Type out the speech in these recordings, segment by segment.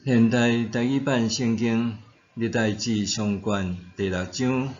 現代台語版聖經歷代志上卷第六章。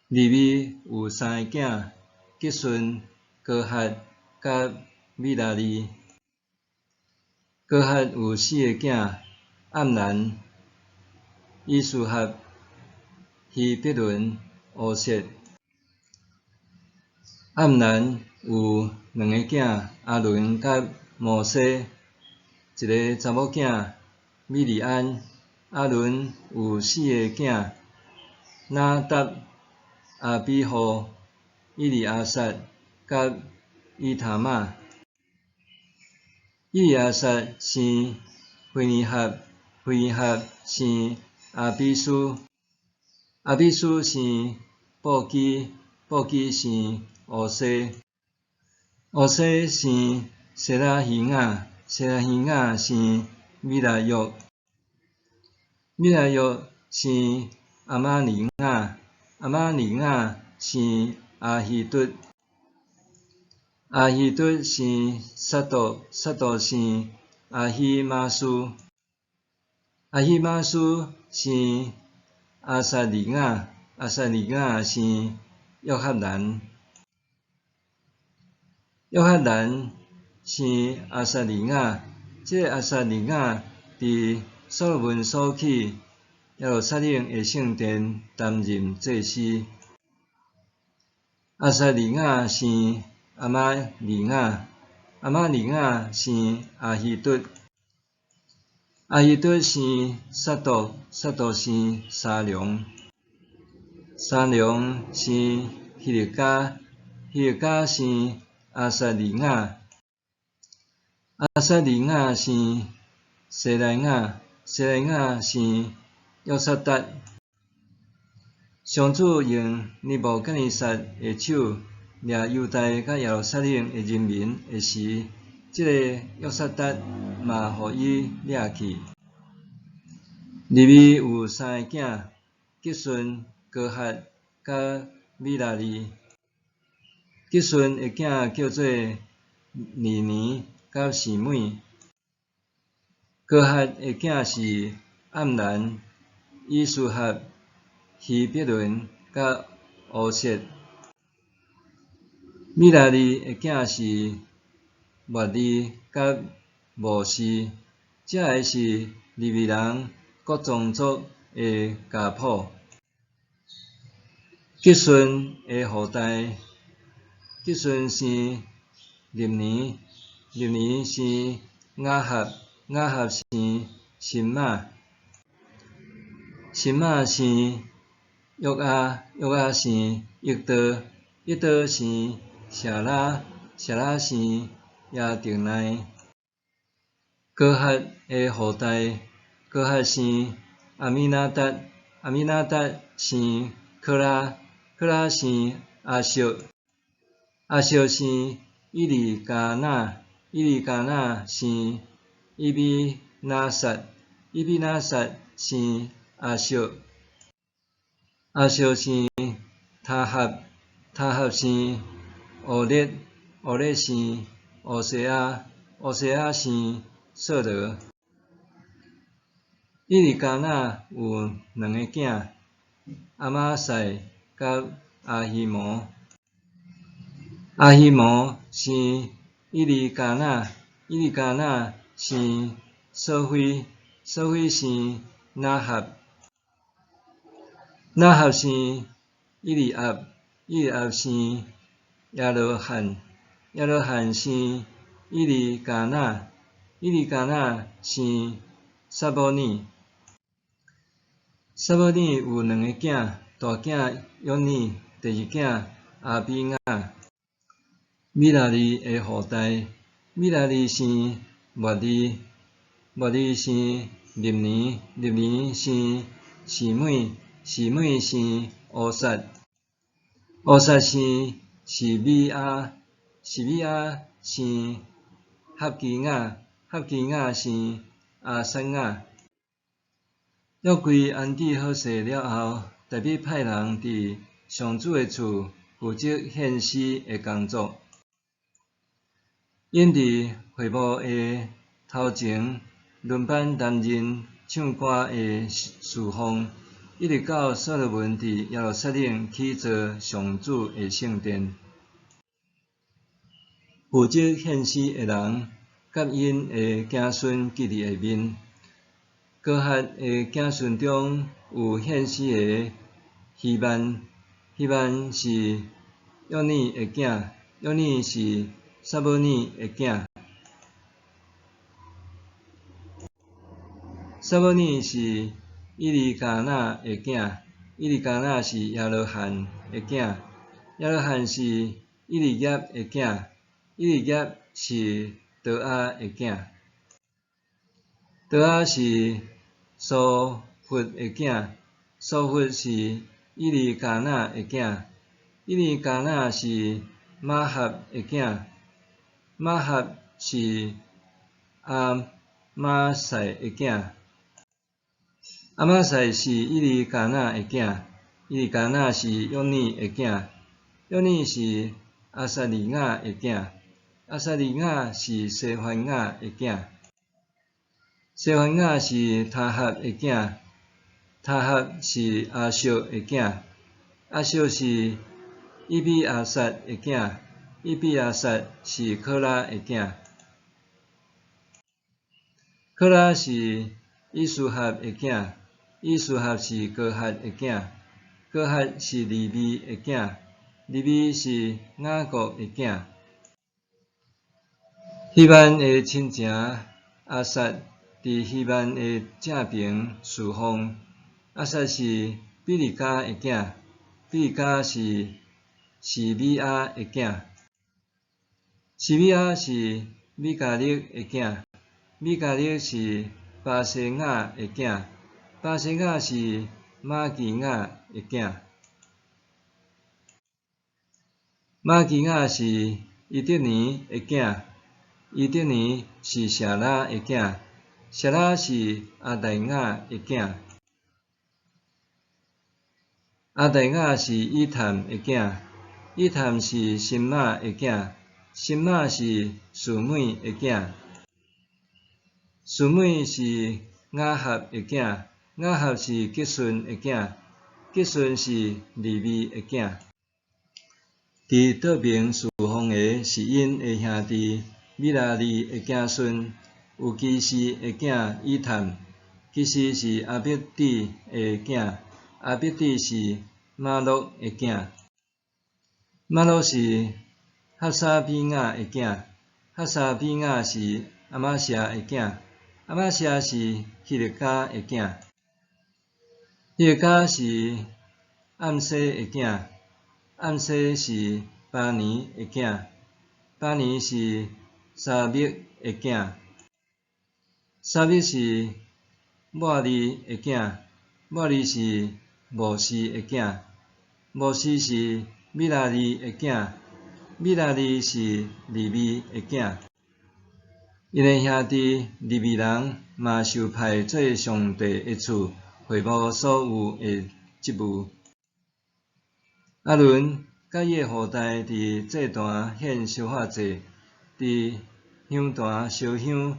利未有三个囝：革順、哥轄佮米拉利。哥轄有四个囝：暗蘭、以斯合、希伯倫、烏設。暗蘭有兩个囝：亞倫佮摩西，一个查某囝米利安。亞倫有四个囝：拿答、亞比戶、以利亞撒佮以他瑪。以利亞撒生非尼哈，非尼哈生亞比書，亞比書生布基，布基生烏西，烏西生西拉希雅，西拉希雅生米拉約，米拉約生亞瑪利雅，亞瑪利雅生亞希嘟，亞希嘟生撒督，撒督生亞希瑪斯，亞希瑪斯生亞撒利雅，亞撒利雅生約哈難，約哈難生亞撒利雅，這个亞撒利雅佇所羅門所起耶路撒冷的聖殿擔任祭司。亞撒利雅生亞瑪利雅，亞瑪利雅生亞希嘟，亞希嘟生撒督，撒督生沙龍，沙龍生希勒家，希勒家生亞撒利雅，亞撒利雅生西萊雅，西萊雅生約撒達。上主用尼布甲尼撒的手掠猶大佮耶路撒冷的人民的時，這个約撒達嘛予伊掠去。利未有三个囝：革順、哥轄佮米拉利。革順的囝叫做利尼佮示每。哥轄的囝是暗蘭、以斯合、希伯倫佮烏設。米拉利的囝是抹利佮摩西。這个是利未人各宗族的家譜。革順的後代，革順生立尼，立尼生雅合，雅合生示瑪，示瑪生約阿，約阿生益多，益多生謝拉，謝拉生亞特奈。哥轄的後代，哥轄生亞米拿達，亞米拿達生可拉，可拉生亞述，亞述生以利加拿，以利加拿生以比拿撒，以比拿撒生亞述，亞述生他合，他合生烏列，烏列生烏西亞，烏西亞生掃羅。以利加拿有兩个囝：亞瑪撒佮亞希摩。亞希摩生以利加拿，以利加拿生掃非，掃非生拿合，拿合生以利押，以利押生耶羅罕，耶羅罕生以利加拿，以利加拿生撒母耳。撒母耳有兩个囝，大囝約尼，第二囝亞比雅。米拉利的後代，米拉利生抹利，抹利生立尼，立尼生示每，示每生烏撒，烏撒生示米亞，示米亞生合基雅，合基雅生亞撒雅。約櫃安置好勢了後，大衛派人佇上主的厝負責獻詩的工作。𪜶佇會幕的頭前輪班擔任唱歌的事奉，一直到所羅門佇耶路撒冷起造上主的聖殿。負責獻詩的人，佮𪜶的子孫記佇下面。哥哈的子孫中有獻詩的希曼，希曼是約尼的囝，約尼是撒母耳的囝，撒母耳是以利加拿的囝，以利加拿是耶羅罕的囝，耶羅罕是以利業的囝，以利業是多阿的囝，多阿是蘇弗的囝，蘇弗是以利加拿的囝，以利加拿是瑪合的囝，瑪合是亞瑪撒的囝，亞瑪撒是以利加拿的囝，以利加拿是約尼的囝，約尼是亞撒利雅的囝，亞撒利雅是西番雅的囝，西番雅是他合的囝，他合是亞述的囝，亞述是以比亞撒的囝，以比亞撒是可拉的囝，可拉是以斯合的囝，以斯合是哥哈的囝，哥哈是利未的囝，利未是雅各的囝。希曼的親情亞撒佇希曼的正爿事奉，亞撒是比利迦的囝，比利迦是示米亞的囝，示米亞是米迦勒的囝，米迦勒是巴西雅的囝，巴西雅是瑪基雅的囝，瑪基雅是伊德尼的囝，伊德尼是謝拉的囝，謝拉是亞大雅的囝，亞大雅是以探的囝，以探是新馬的囝，新馬是示每的囝，示每是雅合的囝，雅合是吉順的囝，吉順是利未的囝。佇倒爿事奉的是𪜶的兄弟米拉利的子孫，有基士的囝以探，基士是亞伯底的囝，亞伯底是瑪錄的囝，瑪錄是哈沙比雅的囝，哈沙比雅是亞瑪謝的囝，亞瑪謝是希勒家的囝，希勒家是暗西的囝，暗西是巴尼的囝，巴尼是沙密的囝，沙密是抹利的囝，抹利是摩西的囝，摩西是米拉利的囝，米拉利是利未的囝。𪜶的兄弟利未人嘛受派做上帝的厝會幕所有的職務。亞倫佮伊的後代佇祭壇獻燒化祭，佇香壇燒香，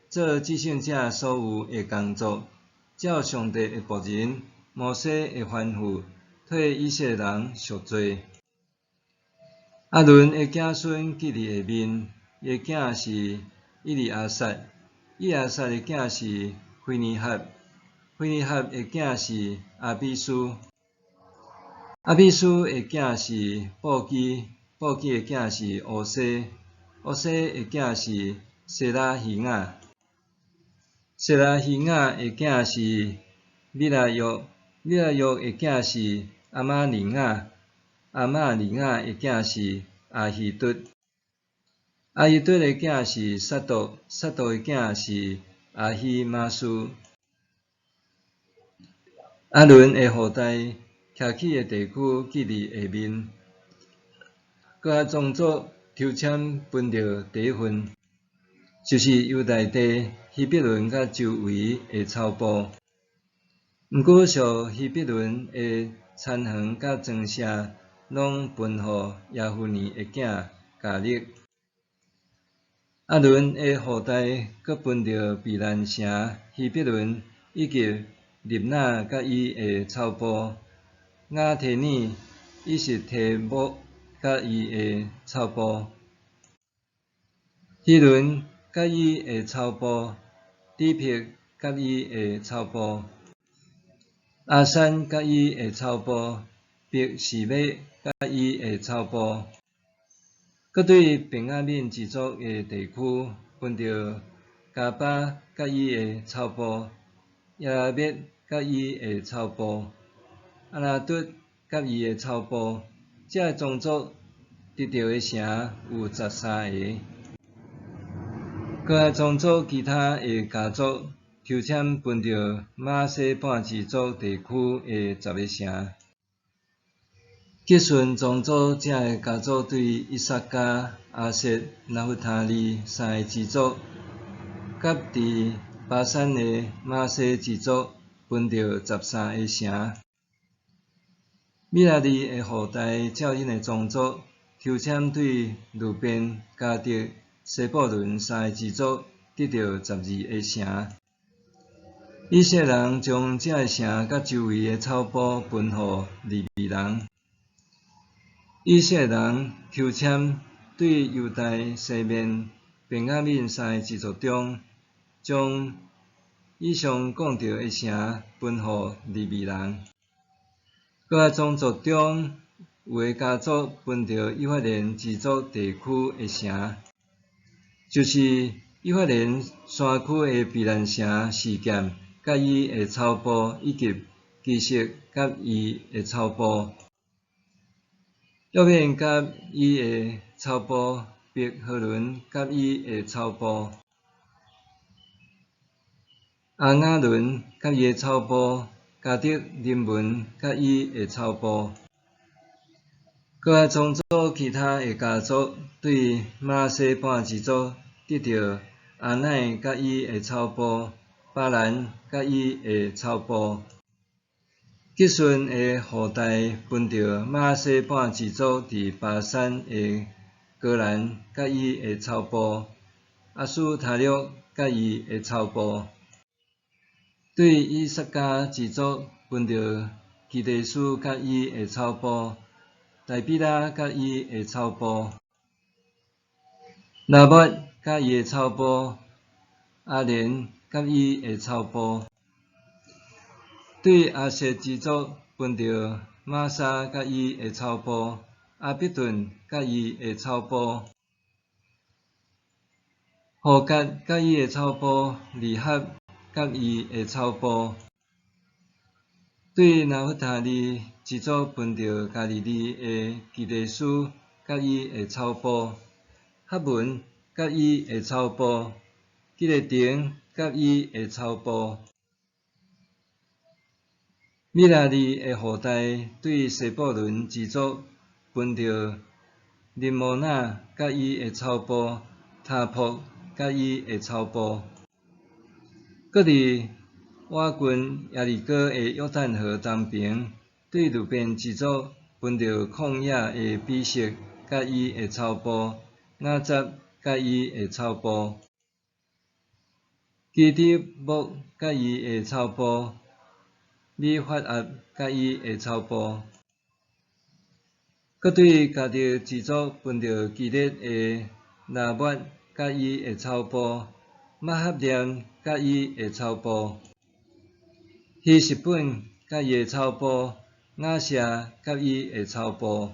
做至聖者所有的工作，照上帝的僕人摩西的吩咐，替以色列人贖罪。亞倫的子孫記佇下面，伊的囝是以利亞撒，以利亞撒的囝是菲尼哈，菲尼哈的囝是亞比書，亞比書的囝是布基，布基的囝是烏西，烏西的囝是西拉希雅，西拉希雅的囝是米拉約，米拉約的囝是亞瑪利雅，亞瑪利雅的囝是亞希卒，亞希卒的囝是撒督，撒督的囝是亞希瑪斯。亞倫的後代徛起的地區記佇下面，哥哈宗族抽籤分著第一份，就是猶大地希伯崙佮周圍的草埔。毋過屬希伯崙的田園佮莊舍，攏分予耶孚尼的囝迦勒。亞倫的後代閣分著避難城希伯崙以及立拿佮伊的草埔，雅提耳、以實提摩佮伊的草埔，希崙佮伊的草埔，底毘佮伊的草埔，亞珊佮伊的草埔，伯示麥佮伊的草埔。閣對便雅憫支族的地區分著迦巴佮伊的草埔，耶拉篾佮伊的草埔，亞拿卒佮伊的草埔。這个宗族得著的城有13个。哥哈宗族其他的家族抽籤分著瑪拿西半支族地區的10个城。吉順宗族這个家族對以薩迦、亞設、拿弗他利三个支族，佮佇巴珊的瑪拿西支族分著13个城。米拉利的後代照𪜶的宗族抽籤對流便、迦得、西布倫三個支族得著12個城。以色列人將這个城佮周圍的草埔分予利未人。以色列人抽籤對猶大、西緬、便雅憫三個支族中，將以上講著的城分予利未人。哥哈宗族中有的家族分著以法蓮支族地區的城，就是以法蓮山區的避難城示劍佮伊的草埔，以及基色佮伊的草埔。約免佮伊的草埔，伯和崙佮伊的草埔，亞雅崙佮伊的草埔，迦得林文佮伊的草埔。哥哈宗族其他的家族對瑪拿西半支族得著亞乃佮伊的草埔，巴蘭佮伊的草埔。吉順的後代分著瑪拿西半支族佇巴珊的歌蘭佮伊的草埔，亞斯他錄佮伊的草埔。對以薩迦支族分著基地斯佮伊的草埔，大比拉佮伊的草埔，拉抹佮伊的草埔，亞連佮伊的草埔。對亞設支族分著瑪沙佮伊的草埔，亞比頓佮伊的草埔，戶割佮伊的草埔，利合佮伊的草埔。對拿弗他利支族分著加利利的基地斯佮伊的草埔，哈文佮伊的草埔，基列亭佮伊的草埔。米拉利的後代對西布倫支族分著林摩那佮伊的草埔，他泊佮伊的草埔。閣佇倚近耶利哥的約旦河東爿，對流便支族分著曠野的比色佮伊的草埔，雅雜佮伊的草埔，基得莫佮伊的草埔，米法押佮伊的草埔。閣對迦得支族分著基列的拉抹佮伊的草埔，瑪哈念佮伊的草埔，希實本佮伊的草埔，雅舍佮伊的草埔。